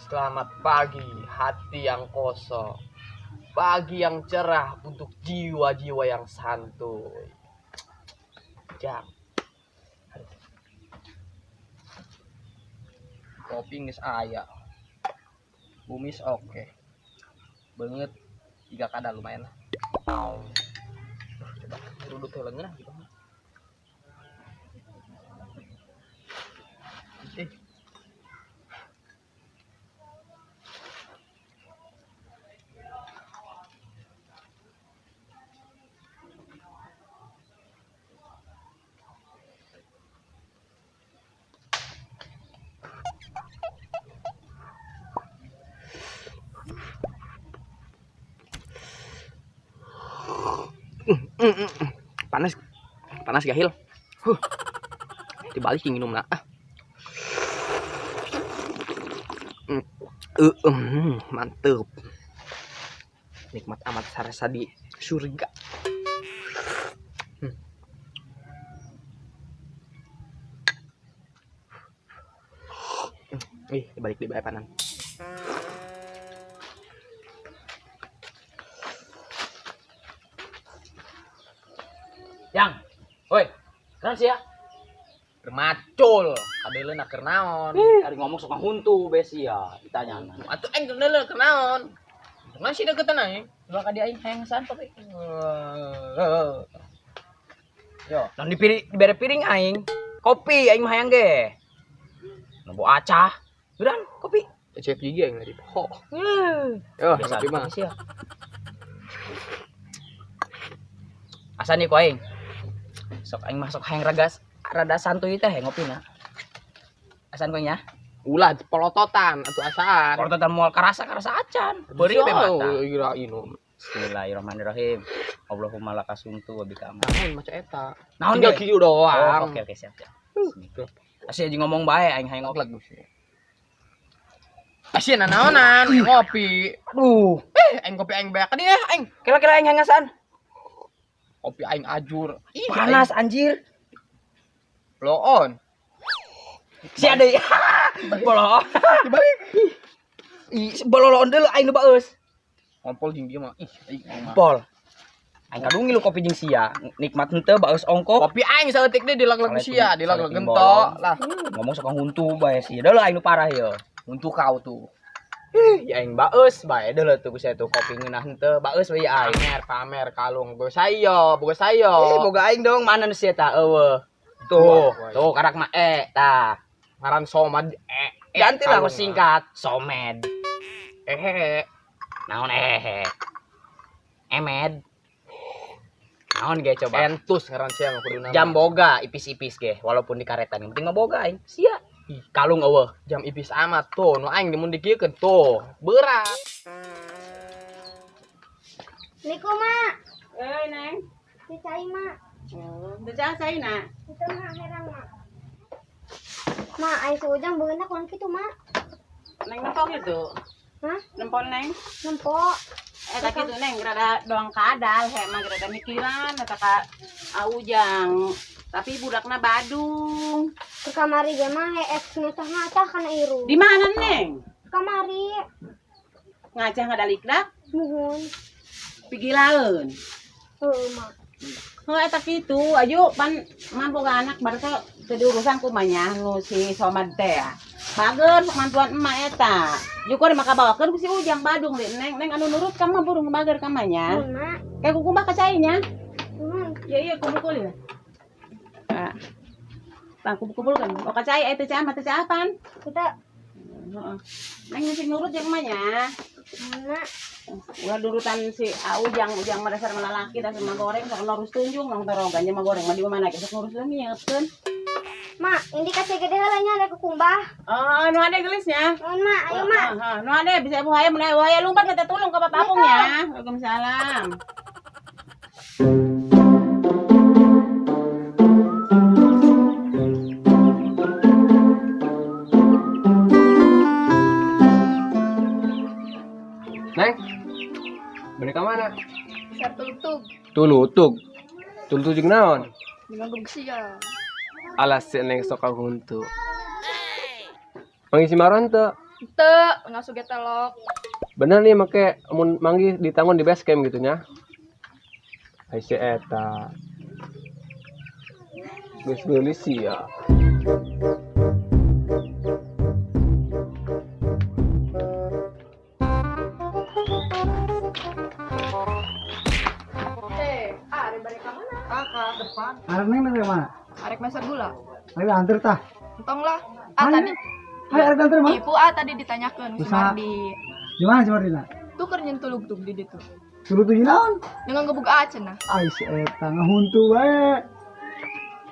Selamat pagi hati yang kosong. Pagi yang cerah untuk jiwa-jiwa yang santuy. Jam. Kopi geus aya. Bumis oke. Beungeut 3 kadal lumayan lah. Coba rudut heula ngeunah gitu. Panas, panas gahil. Dibalik minum lah. Mantep. Nikmat amat sarasa di surga. Ih, dibalik di panan. Yang, woi, keren sih ya. Bermacul, kadeuleun keur naon? Ih, ari ngomong sok ngahuntu besi ya, ditanya. Atuh aing kadeuleun keur naon? Ngan sih deketan aing. Ulah ka dia aing hayang san tapi. Yo, non dipiri dibere piring aing. Kopi aing mah hayang ge. Nembo acah. Beran kopi. Cek gigi aing tadi. Ho. Yo, kopi mah. Asa nih ku aing. Sok aing masuk hayang ragas rada santuy teh ngopina. Asan ku nya? Ulah polototan atuh asaan. Polototan moal karasa-karasa acan. Beureum be mata. Ira inum. Bismillahirrahmanirrahim. Allahumma lakasumtu wa bika aman. Naon maca eta? Naon tinggal kieu doang. Oh, oke oke siap siap. Asih aja ngomong bae aing hayang ngopi. Lagu sih. Asih nanaonan ngopi. Aduh, aing kopi aing beak dia aing. Kira-kira aing hayang ngasaan. Kopi aing ajur. Ih, panas aing. Anjir. Bloon. Si ada. Bolon. Dibalik. Ih, bolon deuleu aing nu baeus. Ngompol jeung dia mah. Ih, aing mah. Pol. Aing kadungi lu kopi jeung sia. Nikmat henteu baeus ongkok. Kopi aing saeutik deui dilag-lag sia, dilag-lag gento lah. Ngomong sok huntu bae sia. Deuleu aing nu parah ieu. Huntu kau tuh. Ih, ya aing baeus bae deuleu tuh ku sia tuh kopi ngeunah henteu baeus we aing. Pamer, pamer kalung boga sayo, boga sayo. Ih, boga aing dong, mana nu sia tah eueuh. Tuh, tuh karak mah e tah. Ngaran Somad e. Ganti lah singkat, Somed. Ehehe. Naon ehehe? Emed. Naon ge coba? Entus ngaran sia mah kuduna. Jam boga ipis-ipis ge, walaupun di karetan yang penting mah boga aing. Sia. Kalung eueuh. Jam ipis amat tuh, nu aing mun dikieukeun tuh. Berat. Niku, Mak. Euy, Neng. Di cai, Mak. Oh, teu cai na. Itu mah herang, Mak. Mak, aing seujang beungeutna kunaon kitu, Mak? Neng nempo kitu. Hah? Nempo, Neng? Nempo. Eta kitu Neng rada doang kadal, he mah rada mikiran eta ka Ujang. Tapi budakna Badung. Ke kamari ge mah hees ngacah-ngacah kana irung. Di mana, Neng? Kamari. Ngacah ngadalikdak? Muhun. Pigilaeun. Heuh, Mak. Heuh eta kitu, ayu pan mah boga anak baru teu diurusan kumanya nu si Somad teh ya. Bager sok mantuan emak eta. Jukur maka bawakeun ku si Ujang Badung li Neng, Neng anu nurut ka mah burung bager ka mah nya. Mun, Mak. Kayak kukumbah ka cai nya. Mun. Iya iya kumpul ya. Ah. Tah kumpul kan. Oh ka cai eta cai mah teh cai apaan? Kita. Heeh. Neng sing nurut jeung emak nya. Mun, Mak. Ulah durutan si Ujang, Ujang mah dasar mah lalaki dasar mah goreng sok nurus tunjung nong torogan nya mah goreng mah di mana ge sok nurus nyiapkeun. Mak, ini kasih gede heula nya ada kukumbah. Oh, nu ade gelisnya. Nuhun, Mak, ayo, Mak. Heeh, nu ade bisa ibu hayam, mun aya lumpat minta tulung ka Bapak Apung ya. Waalaikumsalam. Neng, balik ke mana? Satulutug. Tulutug. Tulutug jeung naon? Dengan sia. Alas si Neng sok huntu. Mangisi maron teu? Teu, ngasuh ge telok. Bener nih make mun manggih ditanggung di base camp gitu nya. Ai si eta. Geus geulis sia. Arek balik ka mana? Kakak depan. Arek neng dari mana? Arek meser gula. Ayo anter tah. Entong lah. Ah tadi. Ayo arek anter mah. Ibu ah tadi ditanyakeun si Mardi. Di mana si Mardina? Tuh keur nyen tulug-tug di ditu. Tulug tuh naon? Dengan gebug A cenah. Ai si eta ngahuntu wae.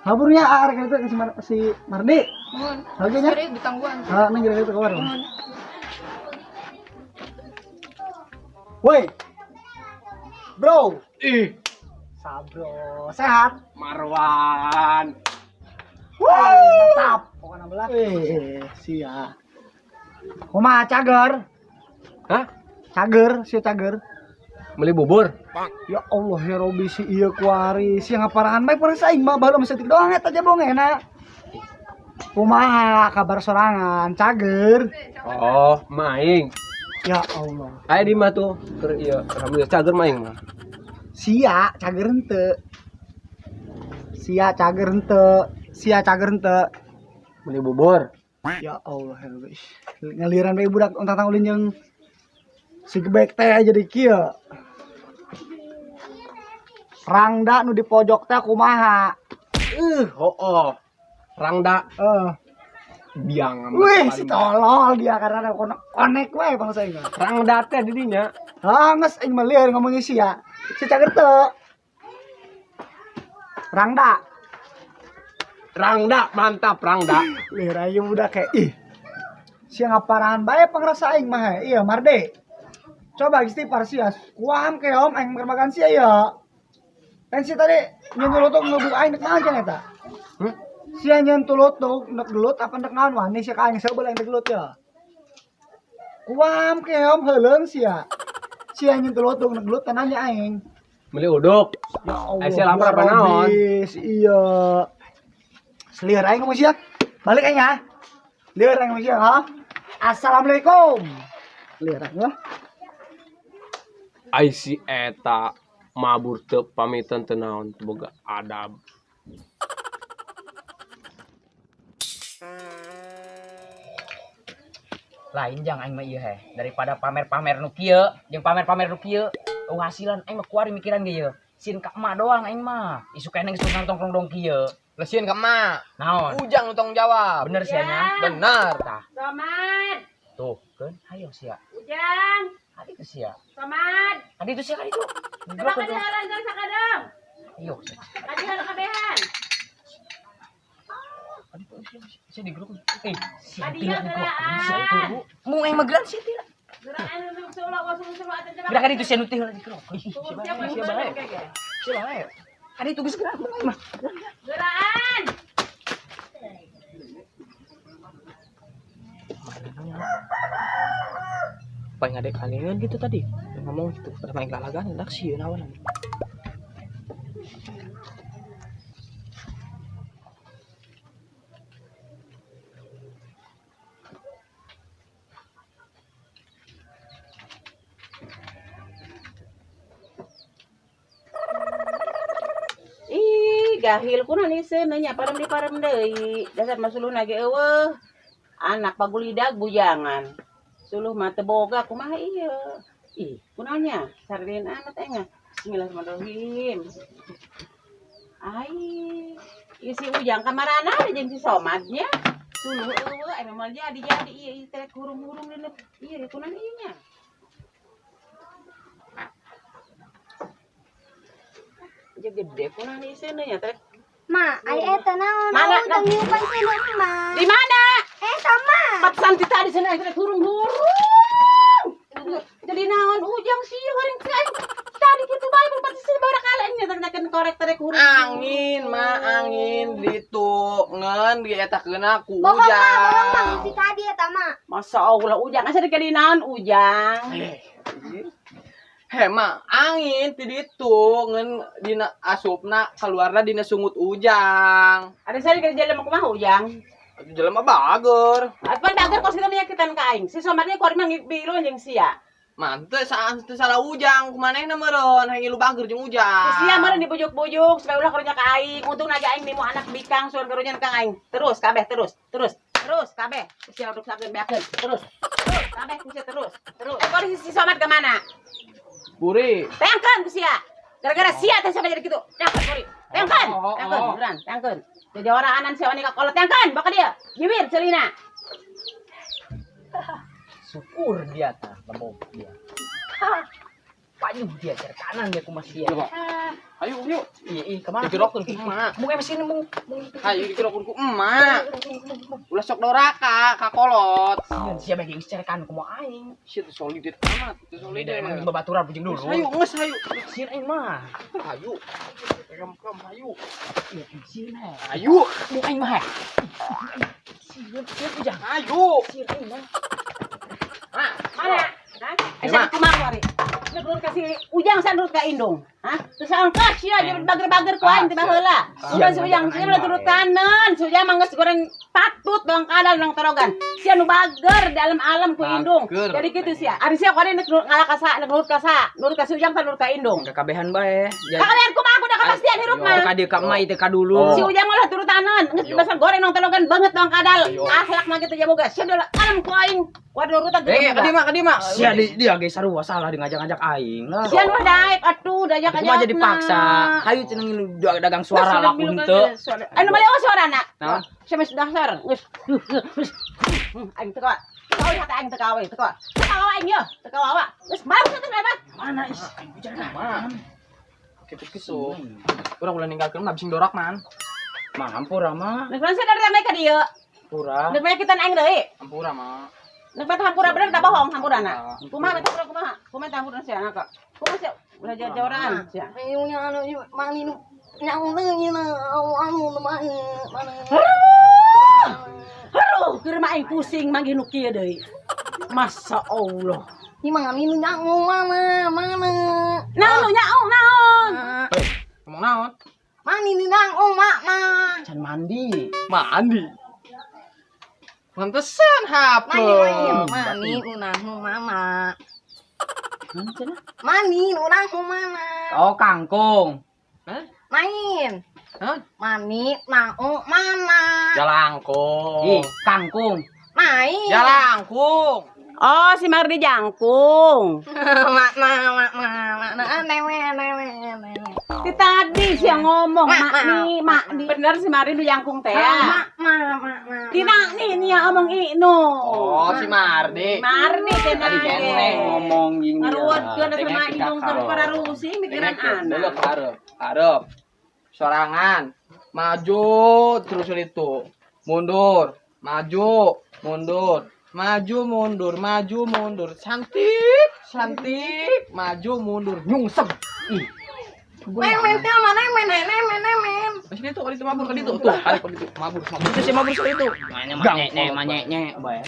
Haburnya arek itu ke si Mardi. Mun. Oke nya. Serius ditangguan. Ah, neng geura itu keluar. Woi. Bro. Ih. Sabro, sehat? Marwan. Wah, mantap. Pokoknya belah. Sia. Kumaha cager? Hah? Cager, si cager. Beli bubur. Ya Allah ya Robi si ieu kuari, si ngaparahan bae pernah saing mah baheula mah doang eta jabong enak. Kumaha kabar sorangan, cager? Oh, maing. Ya Allah. Aya di mah tuh keur ieu, alhamdulillah cager maing mah. Sia cager henteu. Sia cager henteu. Sia cager henteu. Beli bubur. Ya Allah ya Rabbi. Ngaliran bae budak ontang ulin jeung si gebek teh jadi kieu. Rangda nu di pojok teh kumaha? Hooh. Rangda. Biang. Wih, si tolol dia karena ada konek wae bangsa aing. Rangda teh di dinya. Ah, geus aing mah lieur ngomong sia. Si cager teu. Rangda. Rangda, mantap Rangda. Lieur aing budak kayak ih. Sia ngaparahan bae pangrasa aing mah. Iya, Marde. Coba istighfar sia. Kuam ke om aing makan sia ya. Kan si tadi nyentuh lutuk ngebuk aing nek naon cenah eta? Sia nyentuh lutuk nek gelut apa nek naon wani sia ka aing sebeul aing gelut ya. Kuam ke om heuleung sia. Sia nyentuh lutuk nek gelut tananya aing. Beli uduk. Ya Allah. Sia lapar apa naon? Iya. Selieur aing ngomong sia. Balik aing ya. Lieur aing ngomong sia, ha. Assalamualaikum. Lieur aing lah. Ai si eta mabur teu pamitan teu naon teu boga adab. Lain jang aing mah ieu heh, daripada pamer-pamer nu kieu jeung pamer-pamer nu kieu, eueuh hasilan aing mah kuari mikiran ge ieu. Sieun ka emak doang aing mah. Isuk keneh geus tongkrong dong kieu. Lesieun ka emak. Naon? Ujang nu tanggung jawab. Bener sia nya? Bener. Tah. Somad. Tuh, keun hayo sia. Ujang. Adi itu sia. Somad. Adi itu sia kali itu. Coba ka dihalan geus sakadeng. Ayo. Ka dihalan kabehan. Adi tuh sia sia digeruk. Sia Adi tidak ya, digeruk. Mu aing mah geran sia tidak. Geran anu seulah wasung seulah atuh coba. Gerak adi itu sia nu teh digeruk. Sia bae. Sia bae. Adi itu geus gerak aing mah. Geran. Paling adek kalian gitu tadi ngomong gitu pada main lalagan enak sih naon. Ih, gahil kunaon iseun nya parem di parem deui. Dasar mah suluhna ge eueuh. Anak pagulidag bujangan. Suluh mah teu boga kumaha ieu. Ih, kunaon nya? Sareureun amat aing. Bismillahirrahmanirrahim. Ai, ieu si Ujang kamarana jeung si Somadnya. Suluh eueuh aing mah jadi-jadi ieu ieu teh hurung-hurung dina ieu kunaon ieu nya. Gede kunaon iseun nya teh. Ma, ai eta naon? Mana? Ujang niupan seuneu mah. Di mana? Sama. Pat santi tadi cenah teh hurung-hurung. Jadi naon Ujang sih goreng tadi kitu bae pati sih barak nya teh korek terek hurung. Angin mah angin ditu ngeun di eta keuna ku Bohong mah, bohong mah Ujang. si tadi eta mah. Masa Allah Ujang asa di naon Ujang. He mah angin ti ditu ngeun dina asupna kaluarna dina sungut Ujang. Ada saya kerja lama kumaha Ujang? Atuh jelema bager. Apa bager kos kitu nyakitan ka aing. Si Somad ge kuari mah ngibilu jeung sia. Mah teu salah Ujang kumanehna meureun hayang ngilu bager jeung Ujang. Sia meureun dibujuk-bujuk supaya ulah karunya ka aing. Untung aja aing nimu anak bikang suan karunya ka aing. Terus kabeh terus, terus, terus kabeh. Sia ruksakeun beakeun terus. Terus kabeh ku sia terus, terus. Eh kuari si Somad ka mana? Kuri. Tangkeun ku sia. Gara-gara sia teh sampai jadi kitu. Tangkeun kuri. Tangkeun. Tangkeun beneran, tangkeun. Jajawaraanan sia wani ka kolot tangkeun baka dia. Jiwir celina. Syukur dia tah lembok dia. Payu dia cari kanan dia kumas dia. Ayo yuk. Iya, kemana? Digerokeun ku emak. Mung emang sini mung. Hayu digerokeun ku emak. Ulah sok doraka ka kolot. Sieun sia bagi geus cari kanan kumaha aing. Sia teu solid amat, teu solid emang babaturan bujing dulu. Hayu geus hayu. Sieun aing mah. Hayu. Rekam hayu. Iya, sieun he. Hayu. Mung aing mah he. Sieun, sieun Ujang. Hayu. Sieun aing mah. Mana? Hah? Asa kumaha kuari? Nek nurut ka si Ujang sa nurut ka Indung. Hah? Terus angkas sia dia bager-bager ku aing teh baheula. Udah si Ujang sia ulah turutaneun, si Ujang mah geus goreng patut dong kadal dong torogan. Sia nu bager dalam alam ku Indung. Jadi kitu sia. Ari sia kuari nek ngalah ka sa, nek nurut ka sa, nurut ka si Ujang sa nurut ka Indung. Kakabehan bae. Kakabehan kumaha aku udah kepastian hirup mah. Ka dieu ka emak ieu teh ka dulu. Si Ujang mah ulah turutaneun, geus dasar goreng dong torogan banget dong kadal. Akhlak mah kitu jaboga. Sia dalam alam ku aing. Kuari nurutan teh. Eh, ka dieu mah. Sia dia ge sarua salah di ngajak-ngajak aing lah. Sia nu daek atuh dajak Kumaha jadi paksa. Hayu cenah ngilu dagang suara laku henteu. Anu balik oh suarana. Naon? Sia geus dasar. Geus. Aing teu kawa. Teu kawa hate aing teu kawa teu kawa. Teu kawa aing ye, teu kawa. Geus baru teh hebat. Mana is aing bicara man. Kitu-kitu. Urang ulah ninggalkeun mah bising dorak man. Mah hampura mah. Nek langsung dari mereka dieu. Hampura. Nek mah kita aing deui. Hampura mah. Nek mah hampura bener tak bohong hampurana. Kumaha mah hampura kumaha? Kumaha hampura sia anak. Kumaha sia ulah jauh-jauhan sia. Ayo nya anu mani nu nyaung teu nya anu mana mana. Aduh, keur mah aing pusing manggih nu kieu deui. Masya Allah. Ini mani nu nyaung mana mana. Naon nu nyaung naon? Ngomong naon? Mani nu nyaung mana? Can mandi. Mandi. Pantesan HP. Mani nu nyaung mana? Mani nu nyaung mana? Oh, kangkung. Hah? Main. Hah? Mani nyaung mana? Jalangkung. Ih, kangkung. Main. Jalangkung. Oh, si Mardi jangkung. Mak mak mak mak newe newe newe. Ti tadi sih yang ngomong mak ni. Bener si Mardi nu jangkung teh. Mak mak mak mak. Tina nih nih yang omong ino. Oh, si Mardi. Mardi teh Tadi kene ngomong gini. Ngaruwatkeun sama indung terus para rusing mikiran anak. Dulu hareup, hareup. Sorangan. Maju terus itu. Mundur, maju, mundur. Maju mundur, maju mundur. Cantik, cantik, maju mundur, nyungsep. Ih. Men teh mana men men men. Masih itu kali itu mabur kali itu. Tuh, kali itu mabur, mabur. Itu si mabur itu. Manyek, manyek, manyek, bae.